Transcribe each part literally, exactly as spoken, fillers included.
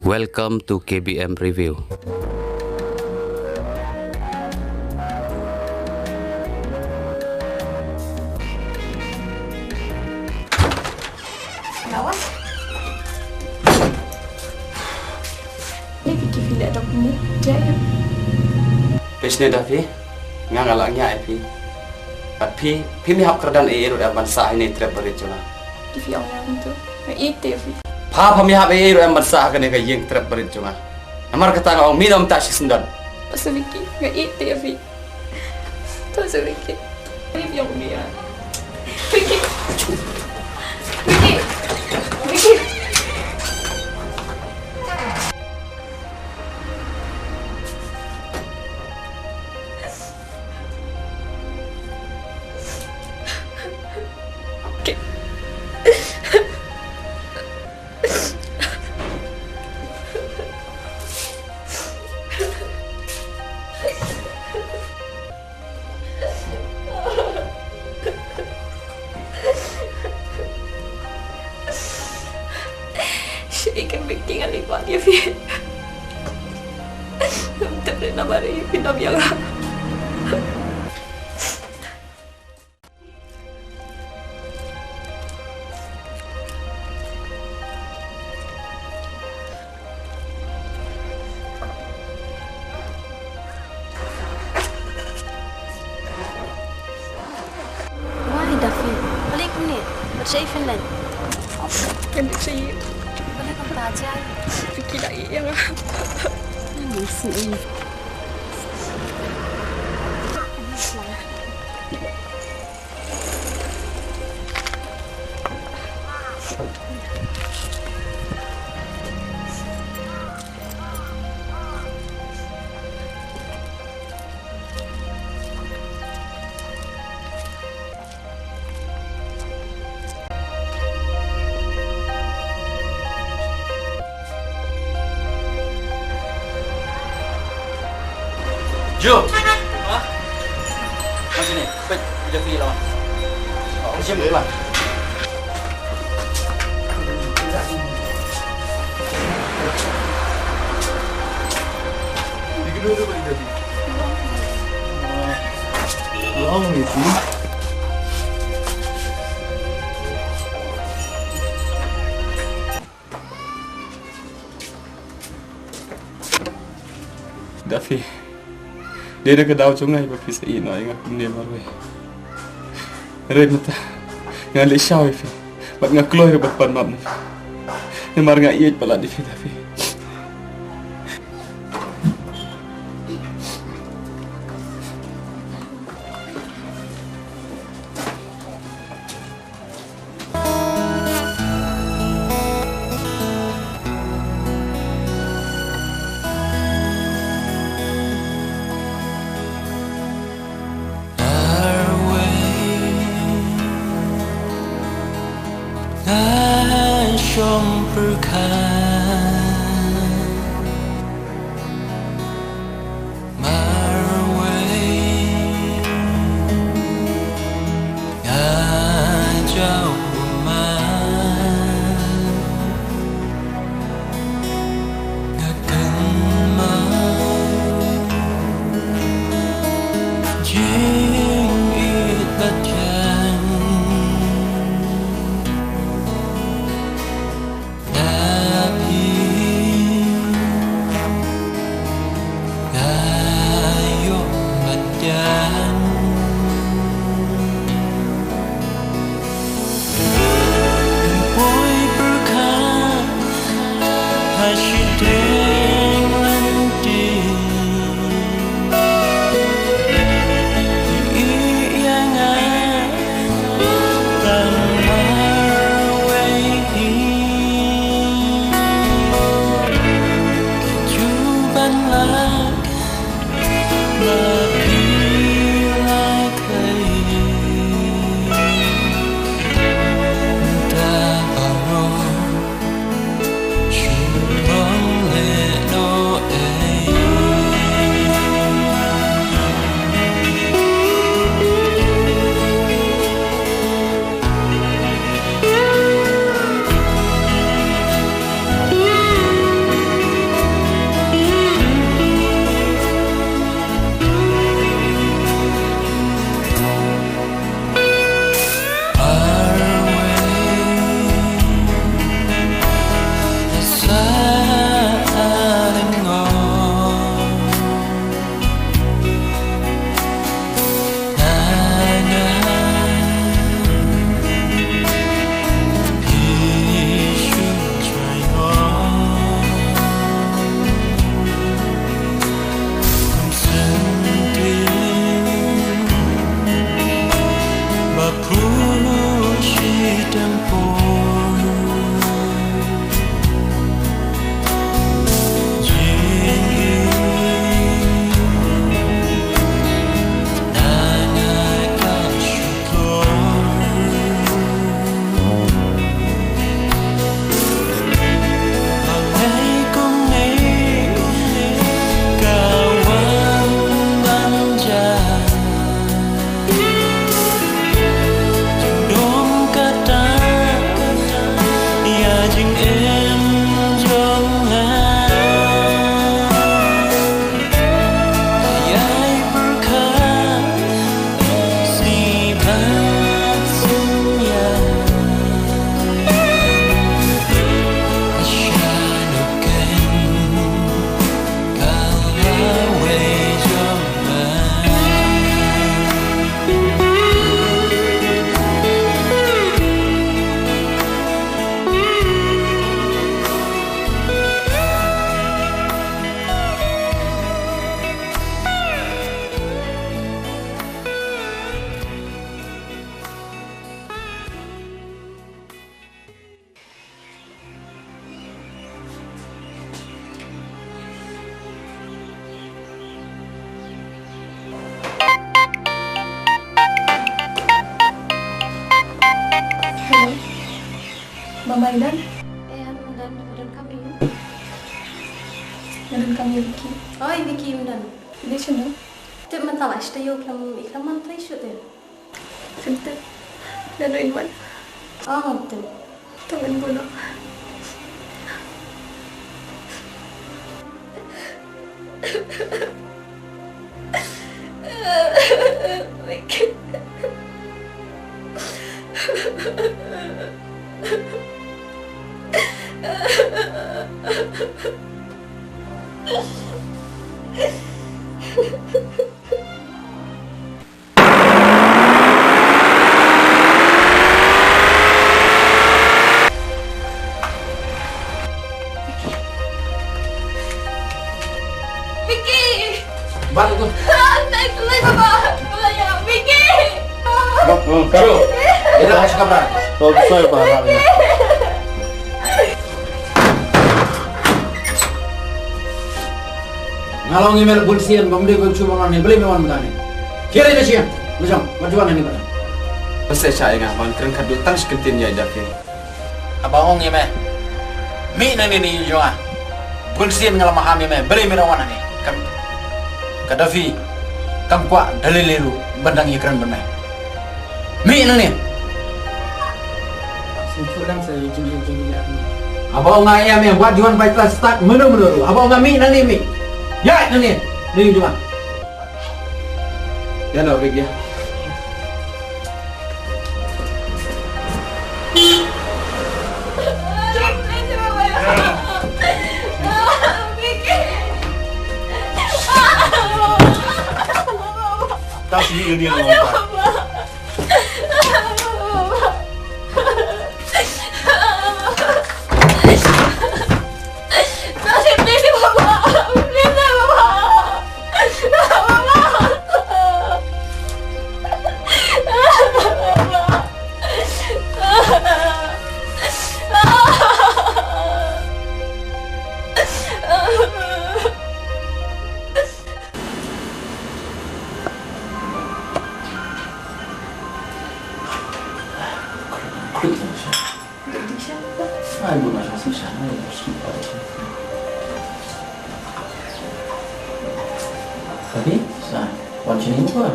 Welcome to K B M Review. Phi sngewthuh da phi, nga nga la ngiah ïa phi. Bad phi, phim ïahap kyrdan ei ei ruh em ban sah ha ine i trep barit jong nga. Phi ong ïa nga to, nga ïeit te ïa phi. Pha, phim ïahap ei ei ruh em ban sah ha kane ka ïing trep barit jong nga. Namar kata nga ong mih noh mynta shisyndon. Sa Vicky, nga ïeit te ïa phi. To sa Vicky. Phi ong mih ïa. Vicky. Vicky. Vicky. Shaei kan Vicky, nga la wad ïa phi. Ngam tip re namar phi dom ïa nga. Wai Duffy, balei kumne? Balei phin leit? Balei kumta jai? Phi ki la ïa nga. Ani sngewbha. Ju. Ha? Masih ni. Pet, dia pergi lawan. Oh, siap, Bang. Long ni tu. Duffy, dei na ka daw jong nga ba phi sa ïehnoh ïa nga kumne marwei. Hynrei mynta nga leh shaw ïa phi bad nga kloi ruh ban pan map na phi. Namar nga ïeit palat ïa phi, Duffy. Nga shong pyrkhat marwei, nga jaw ma, nga kynmaw jingïeit bad jan. Na phi nga ïoh bad jan. Poi pyrkhat ha shi teng lynti. Ïa nga tang marwei hi. Ki ju ban lak ba phi la kheiñ. Mynta baroh shu long leh Don kam ïa Vicky. Oi, Vicky, ym don. Dei shano? Tip mynta la shu ïoh khlem, i khlem man trei shuh te. Shim te. Lano in wan. Ah, te. Tang in buno. Vicky! Baba, tu. Ah, tak boleh, Baba. Boleh ya, Vicky! Baba, tu. Shu. Ïa, dah, shu kamra. Sorry, Baba. Nga la ong ïa me la bun sien ba ym dei ba shu wan hangne, balei me wan mynta hangne? Khie leit na shnong, me jong, wat ju wan hangne mynta. Ba seh sha ïa nga ban kren khadduh tang shi kyntien ïa Daphne. Haba ong ïa me, mih nangne na ïing jong nga. Bun sien nga la maham ïa me, balei me da wan hangne? Kam, ka Daphne kam kwah da lei lei ruh ban dang ïakren bad me. Mih nangne. Sngewthuh dang sa ïa jingim jong ngi. Haba ong nga ïa me wat ju wan bai plastik mano mano ruh. Haba ong nga mih nangne mih. Ïaid nangne. Ning jong nga. Ïa no, Vicky, ïa. Tas ni dia. Tapi, sa, wan sini muka.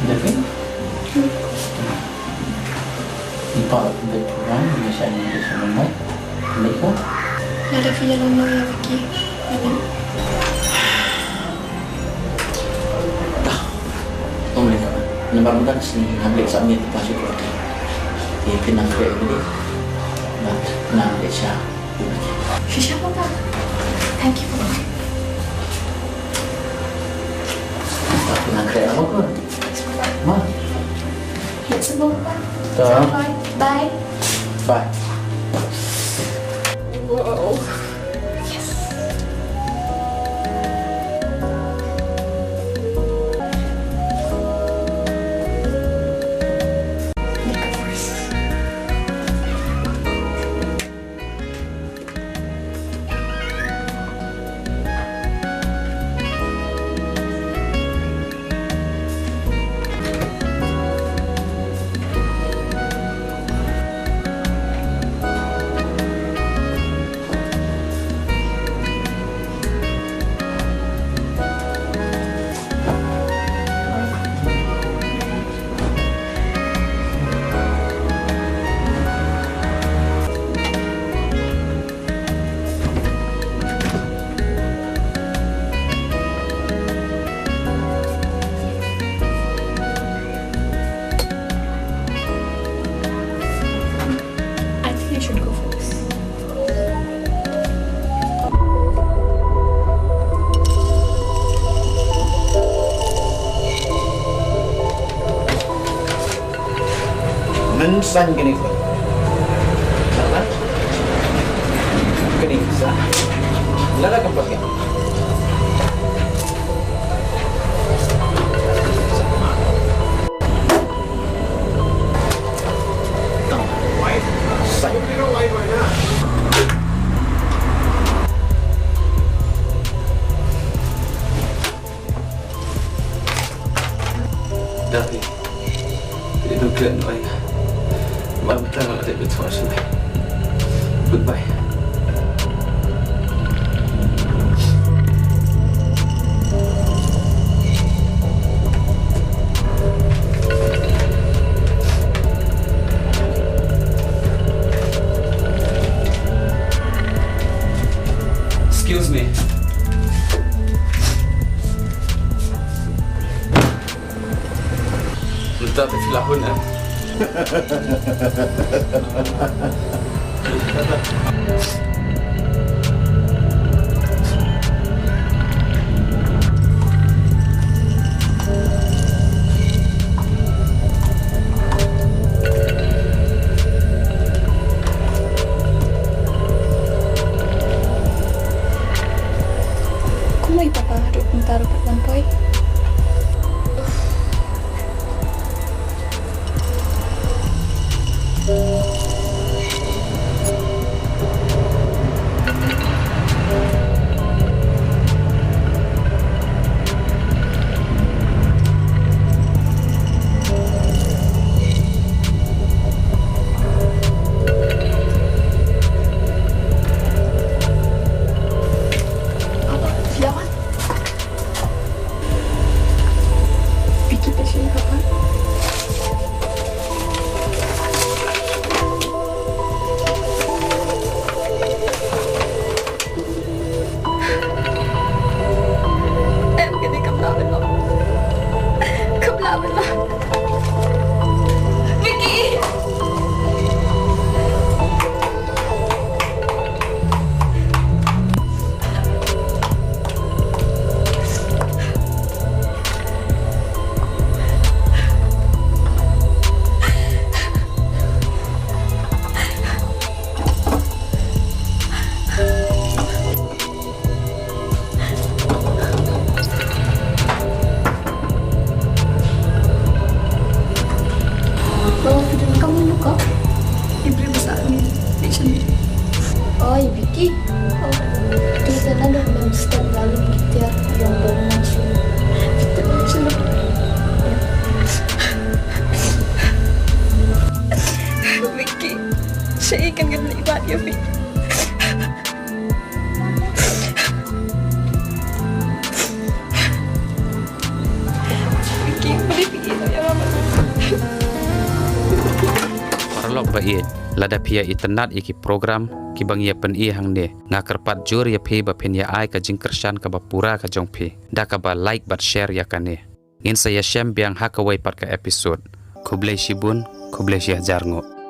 Daphne? Ïa phi ba phi wan, ïa sha ïa sha Mumbai. Leit ko? Lada phi ïalong noh ïa Vicky, lada. Dah. Ym lei. Namar mynta ka sngi nga leit submit ka pass ïa ka. Ïa phi nang khreh ïa ka dei. Bad nang leit sha. Shisha, Papa. Thank you, Papa. Nang khreh apa pun. Ma. It's a Papa. Ta. Bye. Bye. Bye. Whoa. Yes. I think I should go for this. Mynsain kane ka. Kane sa. Lada ka pat ka. Sa. Ïa phi. Phi dei ban klet noh ïa nga. Ba mynta nga la dep ïathoh shuh. Goodbye. Excuse me. Mynta te phi la hun em? Kumno i papa haduh mynta ruh pat ym poi? Papa, silakan. Piki ta sini, Papa. Em, kane kam lah ban long. Kam lah ban long. Vicky! Ba phi donkam ïa u kap, i briew ba sah ïa ngi, leit sha ngi. Oi, Vicky. Oh, tu sa na dong dong step dalam kita yang bermaksud. Kita bermaksud. Vicky, shaei kan ngan leit bad ïa phi? Paralok ba ïeit, lada phi ïa itynnad ïa ki program kiba ngi ïa pyni hangne, nga kyrpad jur ïa phi ba phin ïa ai ka jingkyrshan kaba pura ka jong phi da kaba like bad share ïa kane. Ngin sa ïashem biang ha kawei pat ka episode. Khublei shibun, khublei shihajar nguh.